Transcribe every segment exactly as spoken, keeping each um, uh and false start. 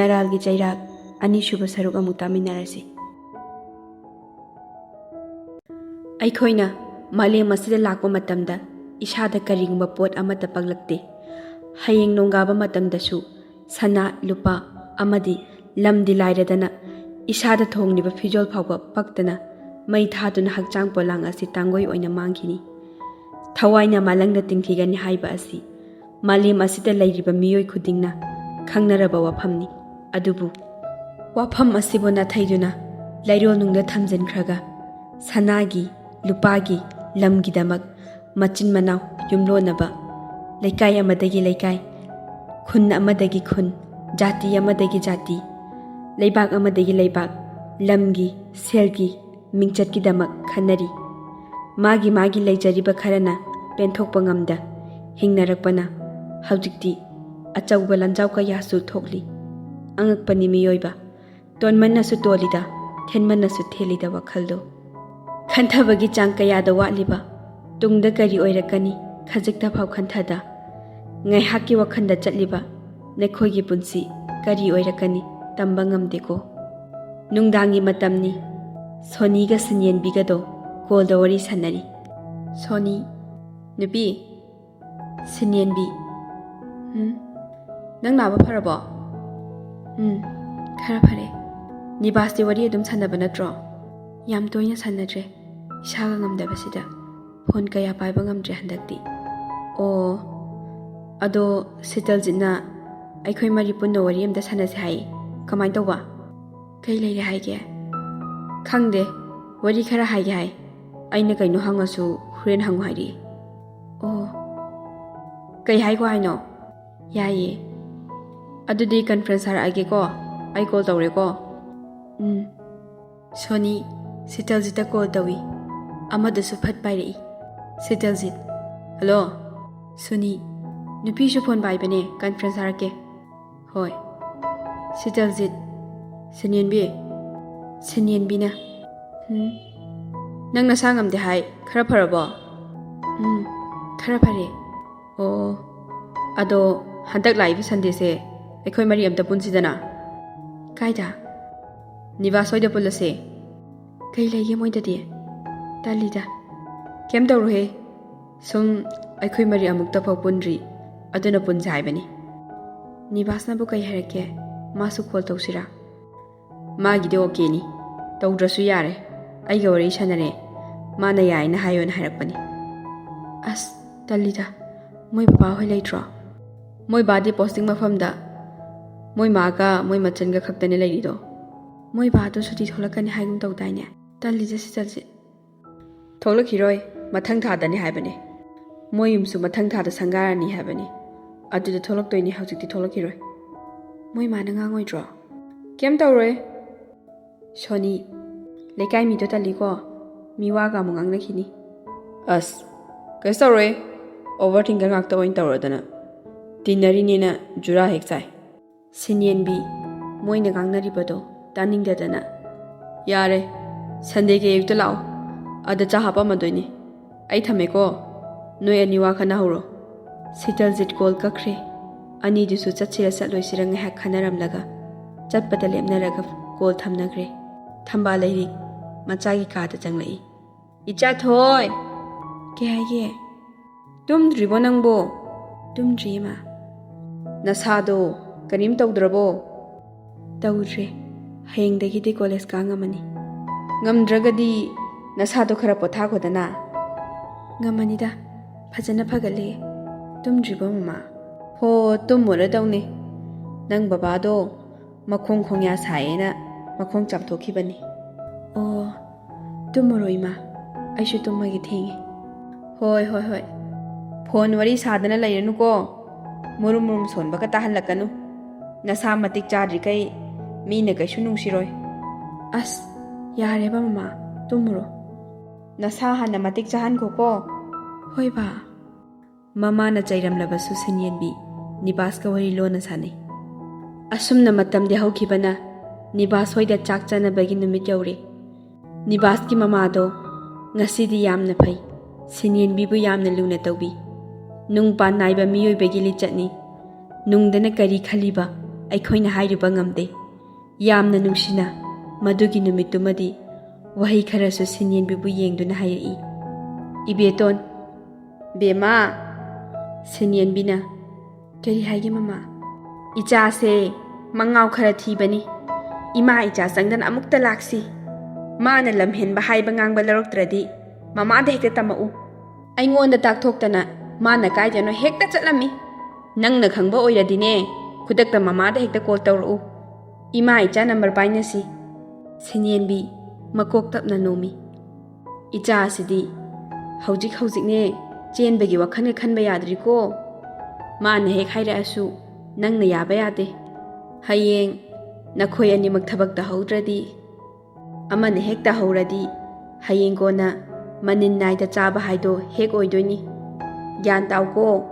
ꯅꯔꯥꯜꯒꯤ ꯆꯩꯔꯥꯛ ꯑꯅꯤꯁꯨꯕ ꯁꯔꯨꯛ ꯑꯃꯨꯛ ꯇꯥꯃꯤꯟꯅꯔꯁꯤ꯫ ꯑꯩꯈꯣꯏꯅ ꯃꯥꯂꯦꯝ ꯑꯁꯤꯗ ꯂꯥꯛꯄ ꯃꯇꯝꯗ ꯏꯁꯥꯗ ꯀꯔꯤꯒꯨꯝꯕ ꯄꯣꯠ ꯑꯃꯠꯇ ꯄꯛꯂꯛꯇꯦ꯫ ꯍꯌꯦꯡ ꯅꯣꯡꯒꯥꯕ ꯃꯇꯝꯗꯁꯨ ꯁꯅꯥ, ꯂꯨꯄꯥ ꯑꯃꯗꯤ ꯂꯝꯗꯤ ꯂꯥꯏꯔꯗꯅ ꯏꯁꯥꯗ ꯊꯣꯡꯂꯤꯕ ꯐꯤꯖꯣꯜ ꯐꯥꯎꯕ ꯄꯛꯇꯅ ꯃꯩ ꯊꯥꯗꯨꯅ ꯍꯛꯆꯥꯡ ꯄꯣꯂꯥꯡ ꯑꯁꯤ ꯇꯥꯡꯒꯣꯏ ꯑꯣꯏꯅ ꯃꯥꯡꯈꯤꯅꯤ꯫ ꯊꯋꯥꯏꯅ ꯃꯥꯂꯪꯗ ꯇꯤꯡꯈꯤꯒꯅꯤ ꯍꯥꯏꯕ ꯑꯁꯤ ꯃꯥꯂꯦꯝ ꯑꯁꯤꯗ ꯂꯩꯔꯤꯕ ꯃꯤꯑꯣꯏ ꯈꯨꯗꯤꯡꯅ ꯈꯪꯅꯔꯕ ꯋꯥꯐꯝꯅꯤ꯫ ꯑꯗꯨꯕꯨ ꯋꯥꯐꯝ ꯑꯁꯤꯕꯨ ꯅꯥꯊꯩꯗꯨꯅ ꯂꯩꯔꯣꯜ ꯅꯨꯡꯗ ꯊꯝꯖꯤꯟꯈ꯭ꯔꯒ ꯁꯅꯥꯒꯤ, ꯂꯨꯄꯥꯒꯤ, ꯂꯝꯒꯤꯗꯃꯛ ꯃꯆꯤꯟ ꯃꯅꯥꯎ ꯌꯨꯝꯂꯣꯟꯅꯕ, ꯂꯩꯀꯥꯏ ꯑꯃꯗꯒꯤ ꯂꯩꯀꯥꯏ, ꯈꯨꯟ ꯑꯃꯗꯒꯤ ꯈꯨꯟ, ꯖꯥꯇꯤ ꯑꯃꯗꯒꯤ ꯖꯥꯇꯤ, ꯂꯩꯕꯥꯛ ꯑꯃꯗꯒꯤ ꯂꯩꯕꯥꯛ, ꯂꯝꯒꯤ, ꯁꯦꯜꯒꯤ, ꯃꯤꯡꯆꯠꯀꯤꯗꯃꯛ ꯈꯟꯅꯔꯤ꯫ ꯃꯥꯒꯤ ꯃꯥꯒꯤ ꯂꯩꯖꯔꯤꯕ ꯈꯔꯅ ꯄꯦꯟꯊꯣꯛꯄ ꯉꯝꯗ ꯍꯤꯡꯅꯔꯛꯄꯅ ꯍꯧꯖꯤꯛꯇꯤ ꯑꯆꯧꯕ ꯂꯥꯟꯖꯥꯎ ꯀꯌꯥꯁꯨ ꯊꯣꯛꯂꯤ꯫ ꯑꯉꯛꯄꯅꯤ ꯃꯤꯑꯣꯏꯕ꯫ ꯇꯣꯟꯃꯟꯅꯁꯨ ꯇꯣꯜꯂꯤꯗ, ꯊꯦꯟꯃꯟꯅꯁꯨ ꯊꯦꯜꯂꯤꯗ ꯋꯥꯈꯜꯗꯣ꯫ ꯈꯟꯊꯕꯒꯤ ꯆꯥꯡ ꯀꯌꯥꯗ ꯋꯥꯠꯂꯤꯕ, ꯇꯨꯡꯗ ꯀꯔꯤ ꯑꯣꯏꯔꯛꯀꯅꯤ ꯈꯖꯤꯛꯇ ꯐꯥꯎ ꯈꯟꯊꯗ, ꯉꯥꯏꯍꯥꯛꯀꯤ ꯋꯥꯈꯜꯗ ꯆꯠꯂꯤꯕ ꯅꯈꯣꯏꯒꯤ ꯄꯨꯟꯁꯤ ꯀꯔꯤ ꯑꯣꯏꯔꯛꯀꯅꯤ ꯇꯝꯕ ꯉꯝꯗꯦꯀꯣ꯫ ꯅꯨꯡꯗꯥꯡꯒꯤ ꯃꯇꯝꯅꯤ꯫ ꯁꯣꯅꯤꯒ ꯁꯤꯟꯌꯦꯟꯕꯤꯒꯗꯣ ꯀꯣꯜꯗ ꯋꯥꯔꯤ ꯁꯥꯟꯅꯔꯤ꯫ ꯁꯣꯅꯤ, ꯅꯨꯄꯤ, ꯁꯤꯟꯌꯦꯟꯕꯤ, ꯎꯝ, ꯅꯪ ꯅꯥꯕ ꯐꯔꯕꯣ? ꯎꯝ, ꯈꯔ ꯐꯔꯦ꯫ ꯅꯤꯕꯥꯁꯇꯤ ꯋꯥꯔꯤ ꯑꯗꯨꯝ ꯁꯥꯟꯅꯕ ꯅꯠꯇ꯭ꯔꯣ? ꯌꯥꯝ ꯇꯣꯏꯅ ꯁꯥꯟꯅꯗ꯭ꯔꯦ, ꯏꯁꯥꯒ ꯉꯝꯗꯕꯁꯤꯗ꯫ ꯐꯣꯟ ꯀꯌꯥ ꯄꯥꯏꯕ ꯉꯝꯗ꯭ꯔꯦ ꯍꯟꯗꯛꯇꯤ꯫ ꯑꯣ, ꯑꯗꯣ ꯁꯤꯇꯜꯖꯤꯠꯅ ꯑꯩꯈꯣꯏ ꯃꯔꯤ ꯄꯨꯟꯅ ꯋꯥꯔꯤ ꯑꯝꯇ ꯁꯥꯟꯅꯁꯦ ꯍꯥꯏ꯫ ꯀꯃꯥꯏꯅ ꯇꯧꯕ? ꯀꯩ ꯂꯩꯔꯦ ꯍꯥꯏꯒꯦ? ꯈꯪꯗꯦ, ꯋꯥꯔꯤ ꯈꯔ ꯍꯥꯏꯒꯦ ꯍꯥꯏ꯫ ꯑꯩꯅ ꯀꯩꯅꯣ ꯍꯪꯉꯁꯨ ꯍꯣꯔꯦꯟ ꯍꯪꯉꯨ ꯍꯥꯏꯔꯛꯏ꯫ ꯑꯣ, ꯀꯩ ꯍꯥꯏꯈꯣ ꯍꯥꯏꯅꯣ? ꯌꯥꯏꯌꯦ, ꯑꯗꯨꯗꯤ ꯀꯟꯐ꯭ꯔꯦꯟꯁ ꯍꯥꯏꯔꯛꯑꯒꯦꯀꯣ, ꯑꯩ ꯀꯣꯜ ꯇꯧꯔꯦꯀꯣ꯫ ꯎꯝ꯫ ꯁꯣꯅꯤ, ꯁꯤꯇꯜꯖꯤꯠꯇ ꯀꯣꯜ ꯇꯧꯏ꯫ ꯑꯃꯗꯨꯁꯨ ꯐꯠ ꯄꯥꯏꯔꯛꯏ꯫ ꯁꯤꯇꯜꯖꯤꯠ, ꯍꯜꯂꯣ꯫ ꯁꯣꯅꯤ, ꯅꯨꯄꯤꯁꯨ ꯐꯣꯟ ꯄꯥꯏꯕꯅꯦ, ꯀꯟꯐ꯭ꯔꯦꯟꯁ ꯍꯥꯏꯔꯛꯀꯦ꯫ ꯍꯣꯏ꯫ ꯁꯤꯇꯜꯖꯤꯠ, ꯁꯤꯟꯌꯦꯟꯕꯤ꯫ ꯁꯤꯟꯌꯦꯟꯕꯤꯅ, ꯎꯝ, ꯅꯪ ꯅꯁꯥ ꯉꯝꯗꯦ ꯍꯥꯏ, ꯈꯔ ꯐꯔꯕꯣ? ꯎꯝ, ꯈꯔ ꯐꯔꯦ꯫ ꯑꯣ, ꯑꯗꯣ ꯍꯟꯗꯛ ꯂꯥꯛꯏꯕ ꯁꯟꯗꯦꯁꯦ ꯑꯩꯈꯣꯏ ꯃꯔꯤ ꯑꯝꯇ ꯄꯨꯟꯁꯤꯗꯅ꯫ ꯀꯥꯏꯗ? ꯅꯤꯕꯥꯁ ꯍꯣꯏꯗ ꯄꯨꯜꯂꯁꯦ꯫ ꯀꯩ ꯂꯩꯒꯦ ꯃꯣꯏꯗꯗꯤ? ꯇꯜꯂꯤꯗ꯫ ꯀꯩꯝ ꯇꯧꯔꯣꯏꯍꯦ꯫ ꯁꯨꯝ ꯑꯩꯈꯣꯏ ꯃꯔꯤ ꯑꯃꯨꯛꯇ ꯐꯥꯎ ꯄꯨꯟꯗ꯭ꯔꯤ꯫ ꯑꯗꯨꯅ ꯄꯨꯟꯁꯦ ꯍꯥꯏꯕꯅꯤ꯫ ꯅꯤꯕꯥꯁꯅꯕꯨ ꯀꯩ ꯍꯥꯏꯔꯛꯀꯦ? ꯃꯥꯁꯨ ꯀꯣꯜ ꯇꯧꯁꯤꯔꯥ? ꯃꯥꯒꯤꯗꯤ ꯑꯣꯀꯦꯅꯤ꯫ ꯇꯧꯗ꯭ꯔꯁꯨ ꯌꯥꯔꯦ꯫ ꯑꯩꯒ ꯋꯥꯔꯤ ꯁꯥꯟꯅꯔꯦ꯫ ꯃꯥꯅ ꯌꯥꯏꯅ ꯍꯥꯏꯌꯣꯅ ꯍꯥꯏꯔꯛꯄꯅꯤ꯫ ꯑꯁ, ꯇꯜꯂꯤꯗ꯫ ꯃꯣꯏ ꯕꯕꯥ ꯍꯣꯏ ꯂꯩꯇ꯭ꯔꯣ? ꯃꯣꯏ ꯕꯥꯗꯤ ꯄꯣꯁꯇꯤꯡ ꯃꯐꯝꯗ ꯃꯣꯏ ꯃꯥꯒ ꯃꯣꯏ ꯃꯆꯟꯒ ꯈꯛꯇꯅꯦ ꯂꯩꯔꯤꯗꯣ꯫ ꯃꯣꯏ ꯕꯥꯗꯣ ꯁꯨꯇꯤ ꯊꯣꯛꯂꯛꯀꯅꯤ ꯍꯥꯏꯒꯨꯝ ꯇꯧꯗꯥꯏꯅꯦ? ꯇꯜꯂꯤꯗ ꯁꯤ ꯆꯠꯁꯤ꯫ ꯊꯣꯛꯂꯛꯈꯤꯔꯣꯏ, ꯃꯊꯪ ꯊꯥꯗꯅꯤ ꯍꯥꯏꯕꯅꯦ꯫ ꯃꯣꯏ ꯌꯨꯝꯁꯨ ꯃꯊꯪ ꯊꯥꯗ ꯁꯪꯒꯥꯔꯅꯤ ꯍꯥꯏꯕꯅꯦ꯫ ꯑꯗꯨꯗ ꯊꯣꯛꯂꯛꯇꯣꯏꯅꯦ, ꯍꯧꯖꯤꯛꯇꯤ ꯊꯣꯛꯂꯛꯈꯤꯔꯣꯏ꯫ ꯃꯣꯏ ꯃꯥꯅ ꯉꯥꯡꯉꯣꯏꯗ꯭ꯔꯣ? ꯀꯩꯝ ꯇꯧꯔꯣꯏ꯫ ꯁꯣꯅꯤ, ꯂꯩꯀꯥꯏ ꯃꯤꯗꯣ ꯇꯜꯂꯤꯀꯣ꯫ ꯃꯤ ꯋꯥꯒ ꯑꯃꯨꯛ ꯉꯥꯡꯅꯈꯤꯅꯤ꯫ ꯑꯁ, ꯀꯩꯁꯨ ꯇꯧꯔꯣꯏ꯫ ꯑꯣꯚꯔ ꯊꯤꯡꯀꯔ ꯉꯥꯛꯇ ꯑꯣꯏꯅ ꯇꯧꯔꯗꯅ꯫ ꯇꯤꯟꯅꯔꯤꯅꯦꯅ ꯖꯨꯔꯥ ꯍꯦꯛ ꯆꯥꯏ꯫ ꯁꯤꯟꯌꯦꯟꯕꯤ, ꯃꯣꯏꯅ ꯉꯥꯡꯅꯔꯤꯕꯗꯣ ꯇꯥꯅꯤꯡꯗꯗꯅ꯫ ꯌꯥꯔꯦ, ꯁꯟꯗꯦꯒꯤ ꯑꯌꯨꯛꯇ ꯂꯥꯛꯑꯣ꯫ ꯑꯗ ꯆꯥ ꯍꯥꯞꯄꯝꯃꯗꯣꯏꯅꯦ꯫ ꯑꯩ ꯊꯝꯃꯦꯀꯣ꯫ ꯅꯣꯏ ꯑꯅꯤ ꯋꯥ ꯈꯟꯅꯍꯧꯔꯣ꯫ ꯁꯤꯇꯜꯖꯤꯠ ꯀꯣꯜ ꯀꯛꯈ꯭ꯔꯦ꯫ ꯑꯅꯤꯗꯨꯁꯨ ꯆꯠꯁꯤꯔ ꯆꯠꯂꯣꯏꯁꯤꯔ ꯉꯥꯏꯍꯥꯛ ꯈꯟꯅꯔꯝꯂꯒ ꯆꯠꯄꯗ ꯂꯦꯞꯅꯔꯒ ꯀꯣꯜ ꯊꯝꯅꯈ꯭ꯔꯦ꯫ ꯊꯝꯕꯥꯜ ꯂꯩꯔꯤ ꯃꯆꯥꯒꯤ ꯀꯥꯗ ꯆꯪꯂꯛꯏ꯫ "ꯏꯆꯥꯊꯣꯏ!" "ꯀꯩ ꯍꯥꯏꯒꯦ?" "ꯇꯨꯝꯗ꯭ꯔꯤꯕꯣ ꯅꯪꯕꯣ?" "ꯇꯨꯝꯗ꯭ꯔꯤ, ꯏꯃꯥ꯫" "ꯅꯁꯥꯗꯣ ꯀꯔꯤꯝ ꯇꯧꯗ꯭ꯔꯕꯣ?" "ꯇꯧꯗ꯭ꯔꯦ꯫ ꯍꯌꯦꯡꯗꯒꯤꯗꯤ ꯀꯣꯂꯦꯖ ꯀꯥ ꯉꯝꯃꯅꯤ꯫" "ꯉꯝꯗ꯭ꯔꯒꯗꯤ ꯅꯁꯥꯗꯣ ꯈꯔ ꯄꯣꯊꯥꯈꯣꯗꯅ꯫" "ꯉꯝꯃꯅꯤꯗ, ꯐꯖꯅ ꯐꯒꯠꯂꯦ꯫" "ꯇꯨꯝꯗ꯭ꯔꯤꯕꯣ ꯃꯃꯥ?" "ꯍꯣ, ꯇꯨꯝꯃꯨꯔꯗꯧꯅꯦ꯫ ꯅꯪ ꯕꯕꯥꯗꯣ ꯃꯈꯣꯡ ꯈꯣꯡꯌꯥ ꯁꯥꯏꯌꯦꯅ ꯃꯈꯣꯡ ꯆꯥꯝꯊꯣꯛꯈꯤꯕꯅꯤ꯫" "ꯑꯣ, ꯇꯨꯝꯃꯨꯔꯣ ꯏꯃꯥ, ꯑꯩꯁꯨ ꯇꯨꯝꯃꯒꯦ, ꯊꯦꯡꯉꯦ꯫" "ꯍꯣꯏ, ꯍꯣꯏ, ꯍꯣꯏ꯫ ꯐꯣꯟ ꯋꯥꯔꯤ ꯁꯥꯗꯅ ꯂꯩꯔꯅꯨꯀꯣ꯫ ꯃꯨꯔꯨꯝ ꯃꯨꯔꯨꯝ ꯁꯣꯟꯕꯒ ꯇꯥꯍꯜꯂꯛꯀꯅꯨ꯫ ꯅꯁꯥ ꯃꯇꯤꯛ ꯆꯥꯗ꯭ꯔꯤꯈꯩ ꯃꯤꯅ ꯀꯩꯁꯨ ꯅꯨꯡꯁꯤꯔꯣꯏ꯫" "ꯑꯁ, ꯌꯥꯔꯦꯕ ꯃꯃꯥ, ꯇꯨꯝꯃꯨꯔꯣ꯫" "ꯅꯁꯥ ꯍꯥꯟꯅ ꯃꯇꯤꯛ ꯆꯥꯍꯟꯈꯣꯀꯣ꯫" "ꯍꯣꯏ ꯕꯥ꯫" ꯃꯃꯥꯅ ꯆꯩꯔꯝꯂꯕꯁꯨ ꯁꯤꯟꯌꯦꯟꯕꯤ ꯅꯤꯕꯥꯁꯀ ꯋꯥꯔꯤ ꯂꯣꯟꯅ ꯁꯥꯟꯅꯩ꯫ ꯑꯁꯨꯝꯅ ꯃꯇꯝꯗꯤ ꯍꯧꯈꯤꯕꯅ ꯅꯤꯕꯥꯁ ꯍꯣꯏꯗ ꯆꯥꯛ ꯆꯥꯅꯕꯒꯤ ꯅꯨꯃꯤꯠ ꯌꯧꯔꯦ꯫ ꯅꯤꯕꯥꯁꯀꯤ ꯃꯃꯥꯗꯣ ꯉꯁꯤꯗꯤ ꯌꯥꯝꯅ ꯐꯩ꯫ ꯁꯤꯟꯌꯦꯟꯕꯤꯕꯨ ꯌꯥꯝꯅ ꯂꯨꯅ ꯇꯧꯕꯤ꯫ ꯅꯨꯡ ꯄꯥꯟ ꯅꯥꯏꯕ ꯃꯤꯑꯣꯏꯕꯒꯤ ꯂꯤꯆꯠꯅꯤ꯫ ꯅꯨꯡꯗꯅ ꯀꯔꯤ ꯈꯜꯂꯤꯕ ꯑꯩꯈꯣꯏꯅ ꯍꯥꯏꯔꯨꯕ ꯉꯝꯗꯦ꯫ ꯌꯥꯝꯅ ꯅꯨꯡꯁꯤꯅ ꯃꯗꯨꯒꯤ ꯅꯨꯃꯤꯠꯇꯨꯃꯗꯤ ꯋꯥꯍꯩ ꯈꯔꯁꯨ ꯁꯤꯟꯌꯦꯟꯕꯤꯕꯨ ꯌꯦꯡꯗꯨꯅ ꯍꯥꯏꯔꯛꯏ꯫ "ꯏꯕꯦꯇꯣꯟ"꯫ "ꯕꯦꯝꯃ"꯫ ꯁꯤꯟꯌꯦꯟꯕꯤꯅ, "ꯀꯔꯤ ꯍꯥꯏꯒꯦ ꯃꯃꯥ?" "ꯏꯆꯥꯁꯦ ꯃꯉꯥꯎ ꯈꯔ ꯊꯤꯕꯅꯤ꯫ ꯏꯃꯥ ꯏꯆꯥ ꯆꯪꯗꯅ ꯑꯃꯨꯛꯇ ꯂꯥꯛꯁꯤ꯫ ꯃꯥꯅ ꯂꯝꯍꯦꯟꯕ ꯍꯥꯏꯕ ꯉꯥꯡꯕ ꯂꯧꯔꯛꯇ꯭ꯔꯗꯤ ꯃꯃꯥꯗ ꯍꯦꯛꯇ ꯇꯝꯃꯛꯎ꯫ ꯑꯩꯉꯣꯟꯗ ꯇꯥꯛꯊꯣꯛꯇꯅ ꯃꯥꯅ ꯀꯥꯏꯗꯅꯣ ꯍꯦꯛꯇ ꯆꯠꯂꯝꯃꯤ꯫ ꯅꯪꯅ ꯈꯪꯕ ꯑꯣꯏꯔꯗꯤꯅꯦ, ꯈꯨꯗꯛꯇ ꯃꯃꯥꯗ ꯍꯦꯛꯇ ꯀꯣꯜ ꯇꯧꯔꯛꯎ꯫ ꯏꯃꯥ ꯏꯆꯥ ꯅꯝꯕꯔ ꯄꯥꯏꯅꯁꯤ"꯫ ꯁꯤꯟꯌꯦꯟꯕꯤ ꯃꯀꯣꯛ ꯇꯞꯅ ꯅꯣꯝꯃꯤ꯫ "ꯏꯆꯥ ꯑꯁꯤꯗꯤ ꯍꯧꯖꯤꯛ ꯍꯧꯖꯤꯛꯅꯦ ꯆꯦꯟꯕꯒꯤ ꯋꯥꯈꯜꯒ ꯈꯟꯕ ꯌꯥꯗ꯭ꯔꯤꯀꯣ꯫ ꯃꯥꯅ ꯍꯦꯛ ꯍꯥꯏꯔꯛꯑꯁꯨ ꯅꯪꯅ ꯌꯥꯕ ꯌꯥꯗꯦ꯫ ꯍꯌꯦꯡ ꯅꯈꯣꯏ ꯑꯅꯤꯃꯛ ꯊꯕꯛ ꯇꯧꯍꯧꯗ꯭ꯔꯗꯤ, ꯑꯃꯅ ꯍꯦꯛ ꯇꯧꯍꯧꯔꯗꯤ, ꯍꯌꯦꯡ ꯀꯣꯟꯅ ꯃꯅꯤꯟ ꯅꯥꯏꯗ ꯆꯥꯕ ꯍꯥꯏꯗꯣ ꯍꯦꯛ ꯑꯣꯏꯗꯣꯏꯅꯤ꯫ ꯒ꯭ꯌꯥꯟ ꯇꯥꯎꯀꯣ?"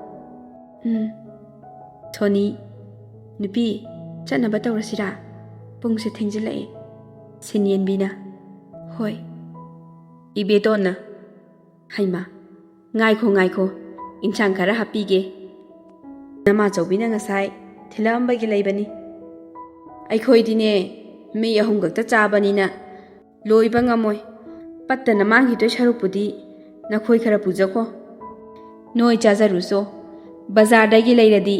"ꯎꯝ꯫ ꯁꯣꯅꯤ, ꯅꯨꯄꯤ, ꯆꯠꯅꯕ ꯇꯧꯔꯁꯤꯔꯥ? ꯄꯨꯡꯁꯦ ꯊꯦꯡꯖꯤꯜꯂꯛꯑꯦ"꯫ ꯁꯤꯟꯌꯦꯟꯕꯤꯅ, "ꯍꯣꯏ"꯫ ꯏꯕꯦꯇꯣꯟꯅ, "ꯍꯩꯃꯥ, ꯉꯥꯏꯈꯣ, ꯉꯥꯏꯈꯣ, ꯏꯟꯁꯥꯡ ꯈꯔ ꯍꯥꯞꯄꯤꯒꯦ꯫ ꯅꯃꯥꯆꯧꯕꯤꯅ ꯉꯁꯥꯏ ꯊꯤꯜꯂꯛꯑꯝꯕꯒꯤ ꯂꯩꯕꯅꯤ꯫ ꯑꯩꯈꯣꯏꯗꯤꯅꯦ, ꯃꯤ ꯑꯍꯨꯝ ꯈꯛꯇ ꯆꯥꯕꯅꯤꯅ ꯂꯣꯏꯕ ꯉꯝꯃꯣꯏ꯫ ꯄꯠꯇꯅ ꯃꯥꯡꯈꯤꯗꯣꯏ ꯁꯔꯨꯛꯄꯨꯗꯤ ꯅꯈꯣꯏ ꯈꯔ ꯄꯨꯖꯈꯣ꯫ ꯅꯣꯏ ꯆꯥꯖꯔꯨꯆꯣ꯫ ꯕꯖꯥꯔꯗꯒꯤ ꯂꯩꯔꯗꯤ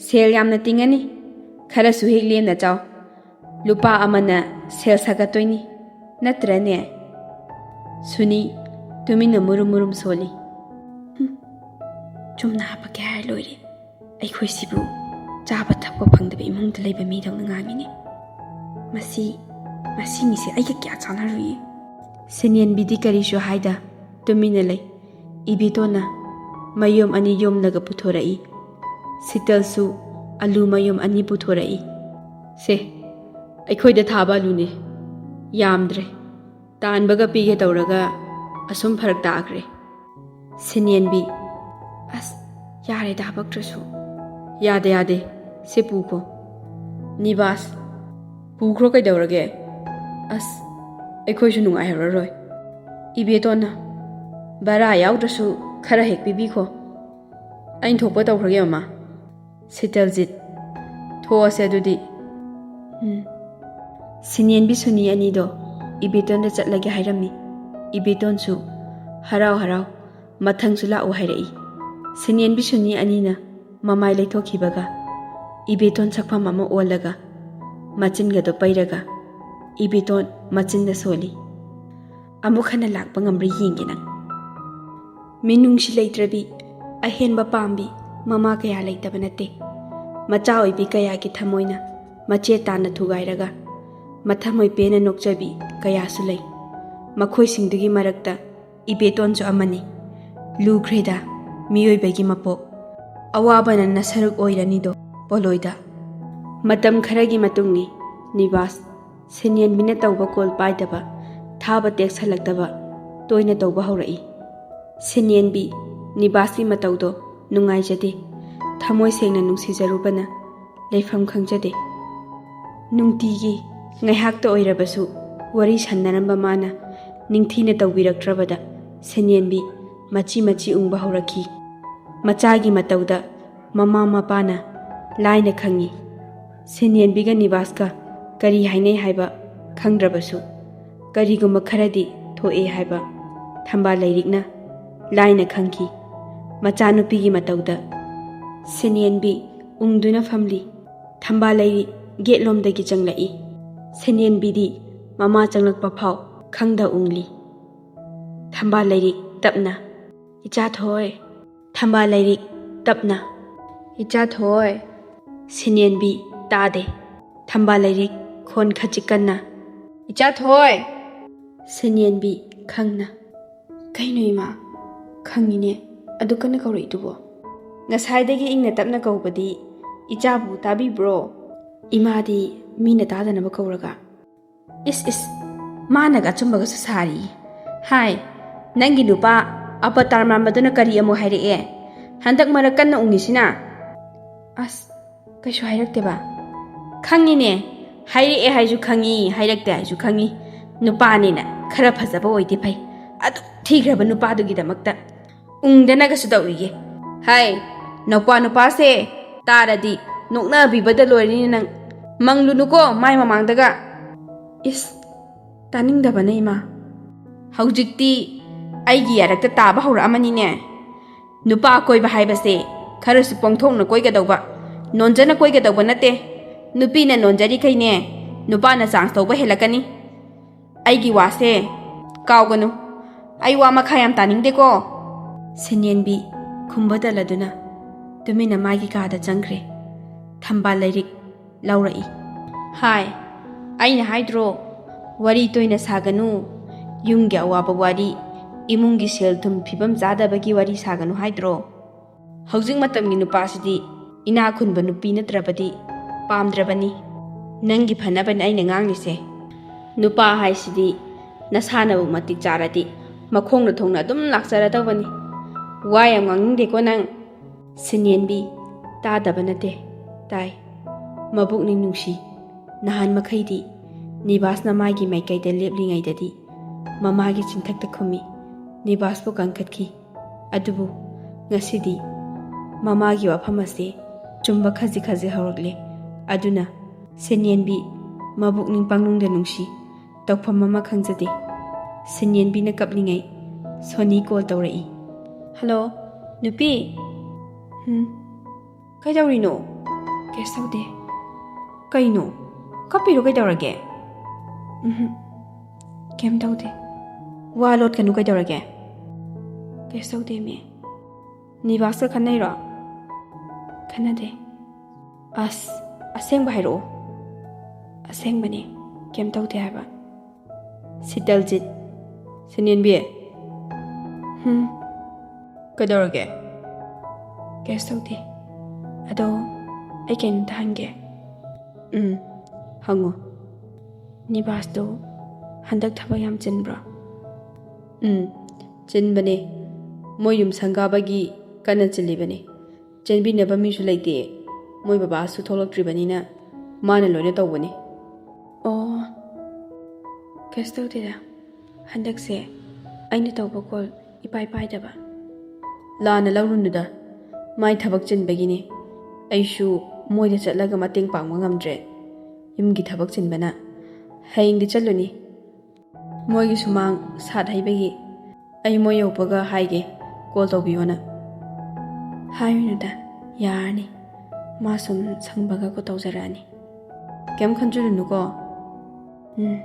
ꯁꯦꯜ ꯌꯥꯝꯅ ꯇꯤꯡꯉꯅꯤ꯫ ꯈꯔꯁꯨ ꯍꯦꯛ ꯂꯦꯝꯅ ꯆꯥꯎ꯫ ꯂꯨꯄꯥ ꯑꯃꯅ ꯁꯦꯜ ꯁꯥꯒꯠꯇꯣꯏꯅꯤ, ꯅꯠꯇ꯭ꯔꯅꯦ?" ꯁꯨꯅꯤ ꯇꯨꯃꯤꯟꯅ ꯃꯨꯔꯨꯝ ꯃꯨꯔꯨꯝ ꯁꯣꯜꯂꯤ꯫ "ꯍꯨꯝ, ꯆꯨꯝꯅ ꯍꯥꯞꯄꯛꯀꯦ ꯍꯥꯏꯔ ꯂꯣꯏꯔꯦ꯫ ꯑꯩꯈꯣꯏꯁꯤꯕꯨ ꯆꯥꯕ ꯊꯛꯄ ꯐꯪꯗꯕ ꯏꯃꯨꯡꯗ ꯂꯩꯕ ꯃꯤꯗꯧꯅ ꯉꯥꯡꯉꯤꯅꯦ꯫ ꯃꯁꯤ, ꯃꯁꯤ ꯃꯤꯁꯦ ꯑꯩꯒ ꯀꯌꯥ ꯆꯥꯟꯅꯔꯨꯏ?" ꯁꯤꯟꯌꯦꯟꯕꯤꯗꯤ ꯀꯔꯤꯁꯨ ꯍꯥꯏꯗ ꯇꯨꯃꯤꯟꯅ ꯂꯩ꯫ ꯏꯕꯦꯇꯣꯟꯅ ꯃꯌꯣꯝ ꯑꯅꯤ ꯌꯣꯝꯂꯒ ꯄꯨꯊꯣꯔꯛꯏ꯫ ꯁꯤꯇꯜꯁꯨ ꯑꯂꯨ ꯃꯌꯣꯝ ꯑꯅꯤ ꯄꯨꯊꯣꯔꯛꯏ꯫ "ꯁꯦ, ꯑꯩꯈꯣꯏꯗ ꯊꯥꯕ ꯑꯂꯨꯅꯦ꯫ ꯌꯥꯝꯗ꯭ꯔꯦ꯫ ꯇꯥꯟꯕꯒ ꯄꯤꯒꯦ ꯇꯧꯔꯒ ꯑꯁꯨꯝ ꯐꯔꯛ ꯇꯥꯈ꯭ꯔꯦ"꯫ ꯁꯤꯟꯌꯦꯟꯕꯤ, "ꯑꯁ, ꯌꯥꯔꯦꯗ ꯍꯥꯄꯛꯇ꯭ꯔꯁꯨ"꯫ "ꯌꯥꯗꯦ, ꯌꯥꯗꯦ, ꯁꯤ ꯄꯨꯈꯣ"꯫ ꯅꯤꯕꯥꯁ, "ꯄꯨꯈ꯭ꯔꯣ, ꯀꯩꯗꯧꯔꯒꯦ? ꯑꯁ, ꯑꯩꯈꯣꯏꯁꯨ ꯅꯨꯡꯉꯥꯏꯍꯧꯔꯔꯣꯏ"꯫ ꯏꯕꯦꯇꯣꯟꯅ, "ꯚꯔꯥ ꯌꯥꯎꯗ꯭ꯔꯁꯨ ꯈꯔ ꯍꯦꯛ ꯄꯤꯕꯤꯈꯣ"꯫ "ꯑꯩꯅ ꯊꯣꯛꯄ ꯇꯧꯈ꯭ꯔꯒꯦ, ꯃꯃꯥ"꯫ ꯁꯤꯇꯜꯖꯤꯠ, "ꯊꯣꯛꯑꯁꯦ ꯑꯗꯨꯗꯤ"꯫ "ꯎꯝ"꯫ ꯁꯤꯅꯦꯟꯕꯤ ꯁꯨꯅꯤ ꯑꯅꯤꯗꯣ ꯏꯕꯦꯇꯣꯟꯗ ꯆꯠꯂꯒꯦ ꯍꯥꯏꯔꯝꯃꯤ꯫ ꯏꯕꯦꯇꯣꯟꯁꯨ ꯍꯔꯥꯎ ꯍꯔꯥꯎ ꯃꯊꯪꯁꯨ ꯂꯥꯛꯎ ꯍꯥꯏꯔꯛꯏ꯫ ꯁꯤꯅꯦꯟꯕꯤ ꯁꯨꯅꯤ ꯑꯅꯤꯅ ꯃꯃꯥꯏ ꯂꯩꯊꯣꯛꯈꯤꯕꯒ ꯏꯕꯦꯇꯣꯟ ꯁꯛꯐꯝ ꯑꯃ ꯑꯣꯜꯂꯒ ꯃꯆꯤꯟꯒꯗꯣ ꯄꯩꯔꯒ ꯏꯕꯦꯇꯣꯟ ꯃꯆꯤꯟꯗ ꯁꯣꯜꯂꯤ꯫ "ꯑꯃꯨꯛ ꯍꯟꯅ ꯂꯥꯛꯄ ꯉꯝꯕ꯭ꯔꯥ ꯌꯦꯡꯒꯦ ꯅꯪ꯫" ꯃꯤꯅꯨꯡꯁꯤ ꯂꯩꯇ꯭ꯔꯕꯤ, ꯑꯍꯦꯟꯕ ꯄꯥꯝꯕꯤ ꯃꯃꯥ ꯀꯌꯥ ꯂꯩꯇꯕ ꯅꯠꯇꯦ꯫ ꯃꯆꯥ ꯑꯣꯏꯕꯤ ꯀꯌꯥꯒꯤ ꯊꯃꯣꯏꯅ ꯃꯆꯦ ꯇꯥꯅ ꯊꯨꯒꯥꯏꯔꯒ ꯃꯊꯃꯣꯏ ꯄꯦꯟꯅ ꯅꯣꯛꯆꯕꯤ ꯀꯌꯥꯁꯨ ꯂꯩ꯫ ꯃꯈꯣꯏꯁꯤꯡꯗꯨꯒꯤ ꯃꯔꯛꯇ ꯏꯕꯦꯇꯣꯟꯁꯨ ꯑꯃꯅꯤ꯫ ꯂꯨꯈ꯭ꯔꯦꯗ ꯃꯤꯑꯣꯏꯕꯒꯤ ꯃꯄꯣꯛ꯫ ꯑꯋꯥꯕꯅ ꯅꯁꯔꯨꯛ ꯑꯣꯏꯔꯅꯤꯗꯣ ꯄꯣꯂꯣꯏꯗ꯫ ꯃꯇꯝ ꯈꯔꯒꯤ ꯃꯇꯨꯡꯅꯤ ꯅꯤꯕꯥꯁ ꯁꯤꯅꯦꯟꯕꯤꯅ ꯇꯧꯕ ꯀꯣꯜ ꯄꯥꯏꯗꯕ, ꯊꯥꯕ ꯇꯦꯛꯁ ꯍꯜꯂꯛꯇꯕ ꯇꯣꯏꯅ ꯇꯧꯕ ꯍꯧꯔꯛꯏ꯫ ꯁꯤꯅꯦꯟꯕꯤ ꯅꯤꯕꯥꯁꯀꯤ ꯃꯇꯧꯗꯣ ꯅꯨꯡꯉꯥꯏꯖꯗꯦ꯫ ꯊꯃꯣꯏ ꯁꯦꯡꯅ ꯅꯨꯡꯁꯤꯖꯔꯨꯕꯅ ꯂꯩꯐꯝ ꯈꯪꯖꯗꯦ꯫ ꯅꯨꯡꯇꯤꯒꯤ ꯉꯥꯏꯍꯥꯛꯇ ꯑꯣꯏꯔꯕꯁꯨ ꯋꯥꯔꯤ ꯁꯥꯟꯅꯔꯝꯕ ꯃꯥꯅ ꯅꯤꯡꯊꯤꯅ ꯇꯧꯕꯤꯔꯛꯇ꯭ꯔꯕꯗ ꯁꯤꯅꯦꯟꯕꯤ ꯃꯆꯤ ꯃꯆꯤ ꯎꯪꯕ ꯍꯧꯔꯛꯈꯤ꯫ ꯃꯆꯥꯒꯤ ꯃꯇꯧꯗ ꯃꯃꯥ ꯃꯄꯥꯅ ꯂꯥꯏꯅ ꯈꯪꯏ꯫ ꯁꯤꯅꯦꯟꯕꯤꯒ ꯅꯤꯕꯥꯁꯀ ꯀꯔꯤ ꯍꯥꯏꯅꯩ ꯍꯥꯏꯕ ꯈꯪꯗ꯭ꯔꯕꯁꯨ ꯀꯔꯤꯒꯨꯝꯕ ꯈꯔꯗꯤ ꯊꯣꯛꯑꯦ ꯍꯥꯏꯕ ꯊꯝꯕꯥꯜ ꯂꯩꯔꯤꯛꯅ ꯂꯥꯏꯅ ꯈꯪꯈꯤ꯫ ꯃꯆꯥꯅꯨꯄꯤꯒꯤ ꯃꯇꯧꯗ ꯁꯤꯅꯦꯟꯕꯤ ꯎꯪꯗꯨꯅ ꯐꯝꯂꯤ꯫ ꯊꯝꯕꯥꯜ ꯂꯩꯔꯤꯛ ꯒꯦꯠꯂꯣꯝꯗꯒꯤ ꯆꯪꯂꯛꯏ꯫ ꯁꯤꯅꯦꯟꯕꯤꯗꯤ ꯃꯃꯥ ꯆꯪꯂꯛꯄ ꯐꯥꯎ ꯈꯪꯗ ꯎꯪꯂꯤ꯫ ꯊꯝꯕꯥꯜ ꯂꯩꯔꯤꯛ ꯇꯞꯅ, "ꯏꯆꯥ ꯊꯣꯏ꯫" ꯊꯝꯕꯥꯜ ꯂꯩꯔꯤꯛ ꯇꯞꯅ, "ꯏꯆꯥ ꯊꯣꯏ꯫" ꯁꯤꯅꯦꯟꯕꯤ ꯇꯥꯗꯦ꯫ ꯊꯝꯕꯥꯜ ꯂꯩꯔꯤꯛ ꯈꯣꯟ ꯈꯖꯤꯛ ꯀꯟꯅ, "ꯏꯆꯥ ꯊꯣꯏ!" ꯁꯤꯅꯦꯟꯕꯤ ꯈꯪꯅ, "ꯀꯩꯅꯣ ꯏꯃꯥ? ꯈꯪꯉꯤꯅꯦ, ꯑꯗꯨ ꯀꯟꯅ ꯀꯧꯔꯛꯏꯗꯨꯕꯣ? ꯉꯁꯥꯏꯗꯒꯤ ꯏꯪꯅ ꯇꯞꯅ ꯀꯧꯕꯗꯤ ꯏꯆꯥꯕꯨ ꯇꯥꯕꯤꯕ꯭ꯔꯣ? ꯏꯃꯥꯗꯤ ꯃꯤꯅ ꯇꯥꯗꯅꯕ ꯀꯧꯔꯒ꯫" "ꯏꯁ ꯏꯁ, ꯃꯥꯅꯒ ꯑꯆꯨꯝꯕꯒꯁꯨ ꯁꯥꯔꯤ꯫ ꯍꯥꯏ, ꯅꯪꯒꯤ ꯅꯨꯄꯥ ꯑꯕꯇꯥꯔ ꯃꯥꯟꯕꯗꯨꯅ ꯀꯔꯤ ꯑꯃꯨꯛ ꯍꯥꯏꯔꯛꯑꯦ? ꯍꯟꯗꯛ ꯃꯔꯛ ꯀꯟꯅ ꯎꯪꯉꯤꯁꯤꯅ?" "ꯑꯁ, ꯀꯩꯁꯨ ꯍꯥꯏꯔꯛꯇꯦꯕ?" "ꯈꯪꯉꯤꯅꯦ, ꯍꯥꯏꯔꯛꯑꯦ ꯍꯥꯏꯁꯨ ꯈꯪꯉꯤ, ꯍꯥꯏꯔꯛꯇꯦ ꯍꯥꯏꯁꯨ ꯈꯪꯉꯤ꯫ ꯅꯨꯄꯥꯅꯤꯅ ꯈꯔ ꯐꯖꯕ ꯑꯣꯏꯗꯤ ꯐꯩ, ꯑꯗꯨꯛ ꯊꯤꯈ꯭ꯔꯕ ꯅꯨꯄꯥꯗꯨꯒꯤꯗꯃꯛꯇ ꯎꯪꯗꯅꯒꯁꯨ ꯇꯧꯔꯤꯌꯦ꯫ ꯍꯥꯏ, ꯅꯧꯄꯥ ꯅꯨꯄꯥꯁꯦ ꯇꯥꯔꯗꯤ ꯅꯣꯛꯅꯕꯤꯕꯗ ꯂꯣꯏꯔꯅꯤ ꯅꯪ꯫ ꯃꯪꯂꯨꯅꯨꯀꯣ ꯃꯥꯏ ꯃꯃꯥꯡꯗꯒ꯫ ꯏꯁ, ꯇꯥꯅꯤꯡꯗꯕꯅ ꯏꯃꯥ꯫ ꯍꯧꯖꯤꯛꯇꯤ ꯑꯩꯒꯤ ꯌꯥꯔꯛꯇ ꯇꯥꯕ ꯍꯧꯔꯛꯑꯃꯅꯤꯅꯦ꯫ ꯅꯨꯄꯥ ꯀꯣꯏꯕ ꯍꯥꯏꯕꯁꯦ ꯈꯔꯁꯨ ꯄꯣꯡꯊꯣꯛꯅ ꯀꯣꯏꯒꯗꯧꯕ, ꯅꯣꯟꯖꯅ ꯀꯣꯏꯒꯗꯧꯕ ꯅꯠꯇꯦ꯫ ꯅꯨꯄꯤꯅ ꯅꯣꯟꯖꯔꯤꯈꯩꯅꯦ, ꯅꯨꯄꯥꯅ ꯆꯥꯟꯁ ꯇꯧꯕ ꯍꯦꯜꯂꯛꯀꯅꯤ꯫ ꯑꯩꯒꯤ ꯋꯥꯁꯦ ꯀꯥꯎꯒꯅꯨ꯫ ꯑꯩ ꯋꯥ ꯃꯈꯥ ꯌꯥꯝ ꯇꯥꯅꯤꯡꯗꯦꯀꯣ꯫ ꯁꯤꯟꯌꯦꯟꯕꯤ ꯈꯨꯝꯕ ꯇꯜꯂꯗꯨꯅ ꯇꯨꯃꯤꯟꯅ ꯃꯥꯒꯤ ꯀꯥꯗ ꯆꯪꯈ꯭ꯔꯦ꯫ ꯊꯝꯕꯥꯜ ꯂꯥꯏꯔꯤꯛ ꯂꯧꯔꯛꯏ꯫ ꯍꯥꯏ, ꯑꯩꯅ ꯍꯥꯏꯗ꯭ꯔꯣ, ꯋꯥꯔꯤ ꯇꯣꯏꯅ ꯁꯥꯒꯅꯨ꯫ ꯌꯨꯝꯒꯤ ꯑꯋꯥꯕ ꯋꯥꯔꯤ, ꯏꯃꯨꯡꯒꯤ ꯁꯦꯜ ꯊꯨꯝ ꯐꯤꯕꯝ ꯆꯥꯗꯕꯒꯤ ꯋꯥꯔꯤ ꯁꯥꯒꯅꯨ ꯍꯥꯏꯗ꯭ꯔꯣ? ꯍꯧꯖꯤꯛ ꯃꯇꯝꯒꯤ ꯅꯨꯄꯥꯁꯤꯗꯤ ꯏꯅꯥꯛ ꯈꯨꯟꯕ ꯅꯨꯄꯤ ꯅꯠꯇ꯭ꯔꯕꯗꯤ ꯄꯥꯝꯗ꯭ꯔꯕꯅꯤ꯫ ꯅꯪꯒꯤ ꯐꯅꯕꯅꯤ ꯑꯩꯅ ꯉꯥꯡꯂꯤꯁꯦ꯫ ꯅꯨꯄꯥ ꯍꯥꯏꯁꯤꯗꯤ ꯅꯁꯥꯅꯕꯨ ꯃꯇꯤꯛ ꯆꯥꯔꯗꯤ ꯃꯈꯣꯡꯅ ꯊꯣꯡꯅ ꯑꯗꯨꯝ ꯂꯥꯛꯆꯔꯗꯧꯕꯅꯤ꯫ ꯋꯥ ꯌꯥꯝ ꯉꯥꯡꯅꯤꯡꯗꯦꯀꯣ ꯅꯪ꯫ ꯁꯤꯟꯌꯦꯟꯕꯤ ꯇꯥꯗꯕ ꯅꯠꯇꯦ, ꯇꯥꯏ꯫ ꯃꯕꯨꯛꯅꯤꯡ ꯅꯨꯡꯁꯤ꯫ ꯅꯍꯥꯟ ꯃꯈꯩꯗꯤ ꯅꯤꯕꯥꯁꯅ ꯃꯥꯒꯤ ꯃꯥꯏꯀꯩꯗ ꯂꯦꯞꯂꯤꯉꯩꯗꯗꯤ ꯃꯃꯥꯒꯤ ꯆꯤꯟꯊꯛꯇ ꯈꯨꯝꯃꯤ, ꯅꯤꯕꯥꯁꯄꯨ ꯀꯟꯈꯠꯈꯤ꯫ ꯑꯗꯨꯕꯨ ꯉꯁꯤꯗꯤ ꯃꯃꯥꯒꯤ ꯋꯥꯐꯝ ꯑꯁꯤ ꯆꯨꯝꯕ ꯈꯖꯤꯛ ꯈꯖꯤꯛ ꯍꯧꯔꯛꯂꯦ꯫ ꯑꯗꯨꯅ ꯁꯤꯟꯌꯦꯟꯕꯤ ꯃꯕꯨꯛꯅꯤꯡ ꯄꯪꯅꯨꯡꯗ ꯅꯨꯡꯁꯤ꯫ ꯇꯧꯐꯝ ꯑꯃ ꯈꯪꯖꯗꯦ꯫ ꯁꯤꯟꯌꯦꯟꯕꯤꯅ ꯀꯞꯂꯤꯉꯩ ꯁꯣꯅꯤ ꯀꯣꯜ ꯇꯧꯔꯛꯏ꯫ "ꯍꯜꯂꯣ, ꯅꯨꯄꯤ꯫ ꯎꯝ, ꯀꯩꯗꯧꯔꯤꯅꯣ?" "ꯀꯩꯁꯨ ꯇꯧꯗꯦ꯫" "ꯀꯩꯅꯣ? ꯀꯞꯄꯤꯔꯣ? ꯀꯩꯗꯧꯔꯒꯦ?" "ꯎꯝ, ꯀꯩꯝ ꯇꯧꯗꯦ꯫" "ꯋꯥ ꯂꯣꯠꯀꯅꯨ, ꯀꯩꯗꯧꯔꯒꯦ?" "ꯀꯩꯁꯨ ꯇꯧꯗꯦ, ꯃꯦ꯫" "ꯅꯤꯕꯥꯁꯀ ꯈꯟꯅꯩꯔꯣ?" "ꯈꯟꯅꯗꯦ꯫" "ꯑꯁ, ꯑꯁꯦꯡꯕ ꯍꯥꯏꯔꯛꯑꯣ꯫" "ꯑꯁꯦꯡꯕꯅꯦ, ꯀꯩꯝ ꯇꯧꯗꯦ ꯍꯥꯏꯕ꯫" ꯁꯤꯇꯜꯖꯤꯠ꯫ "ꯁꯤꯟꯌꯦꯟꯕꯤ꯫" "ꯍꯨꯝ?" "ꯀꯩꯗꯧꯔꯒꯦ?" "ꯀꯩꯁꯨ ꯇꯧꯗꯦ꯫ ꯑꯗꯣ, ꯑꯩ ꯀꯩꯅꯣꯝꯇ ꯍꯪꯒꯦ꯫" "ꯎꯝ, ꯍꯪꯉꯣ꯫" "ꯅꯤꯕꯥꯁꯇꯣ ꯍꯟꯗꯛ ꯊꯕꯛ ꯌꯥꯝ ꯆꯤꯟꯕ꯭ꯔꯣ?" "ꯎꯝ, ꯆꯤꯟꯕꯅꯦ꯫ ꯃꯣꯏ ꯌꯨꯝ ꯁꯪꯒꯥꯕꯒꯤ ꯀꯟꯅ ꯆꯤꯜꯂꯤꯕꯅꯦ꯫ ꯆꯦꯟꯕꯤꯅꯕ ꯃꯤꯁꯨ ꯂꯩꯇꯦ꯫ ꯃꯣꯏ ꯕꯕꯥꯁꯨ ꯊꯣꯛꯂꯛꯇ꯭ꯔꯤꯕꯅꯤꯅ ꯃꯥꯅ ꯂꯣꯏꯅ ꯇꯧꯕꯅꯦ꯫" "ꯑꯣ, ꯀꯩꯁꯨ ꯇꯧꯗꯦꯗ꯫ ꯍꯟꯗꯛꯁꯦ ꯑꯩꯅ ꯇꯧꯕ ꯀꯣꯜ ꯏꯄꯥꯏ ꯄꯥꯏꯗꯕ꯫" "ꯂꯥꯟꯅ ꯂꯧꯔꯨꯅꯨꯗ, ꯃꯥꯏ ꯊꯕꯛ ꯆꯤꯟꯕꯒꯤꯅꯦ꯫ ꯑꯩꯁꯨ ꯃꯣꯏꯗ ꯆꯠꯂꯒ ꯃꯇꯦꯡ ꯄꯥꯡꯕ ꯉꯝꯗ꯭ꯔꯦ, ꯌꯨꯝꯒꯤ ꯊꯕꯛ ꯆꯤꯟꯕꯅ꯫ ꯍꯌꯦꯡꯗꯤ ꯆꯠꯂꯨꯅꯤ꯫ ꯃꯣꯏꯒꯤ ꯁꯨꯃꯥꯡ ꯁꯥꯠ ꯍꯩꯕꯒꯤ꯫ ꯑꯩ ꯃꯣꯏ ꯌꯧꯕꯒ ꯍꯥꯏꯒꯦ, ꯀꯣꯜ ꯇꯧꯕꯤꯌꯣꯅ꯫ ꯍꯥꯏꯔꯨꯅꯨꯗ, ꯌꯥꯔꯅꯤ꯫ ꯃꯥ ꯁꯨꯝ ꯁꯪꯕꯒ ꯀꯣꯜ ꯇꯧꯖꯔꯛꯑꯅꯤ꯫ ꯀꯩꯝ ꯈꯟꯖꯤꯜꯂꯨꯅꯨꯀꯣ꯫ ꯎꯝ,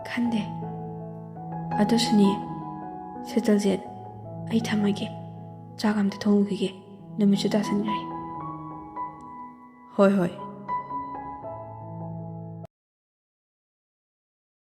ꯈꯟꯗꯦ꯫ ꯑꯗꯨꯁꯨꯅꯦ, ꯁꯦꯇꯜꯁꯦ ꯑꯩ ꯊꯝꯃꯒꯦ꯫ ꯆꯥꯛ ꯑꯝꯇ ꯊꯣꯡꯉꯨꯈꯤꯒꯦ꯫ ꯅꯨꯃꯤꯠꯁꯨ ꯇꯥꯁꯟꯈ꯭ꯔꯦ꯫ ꯍꯣꯏ, ꯍꯣꯏ,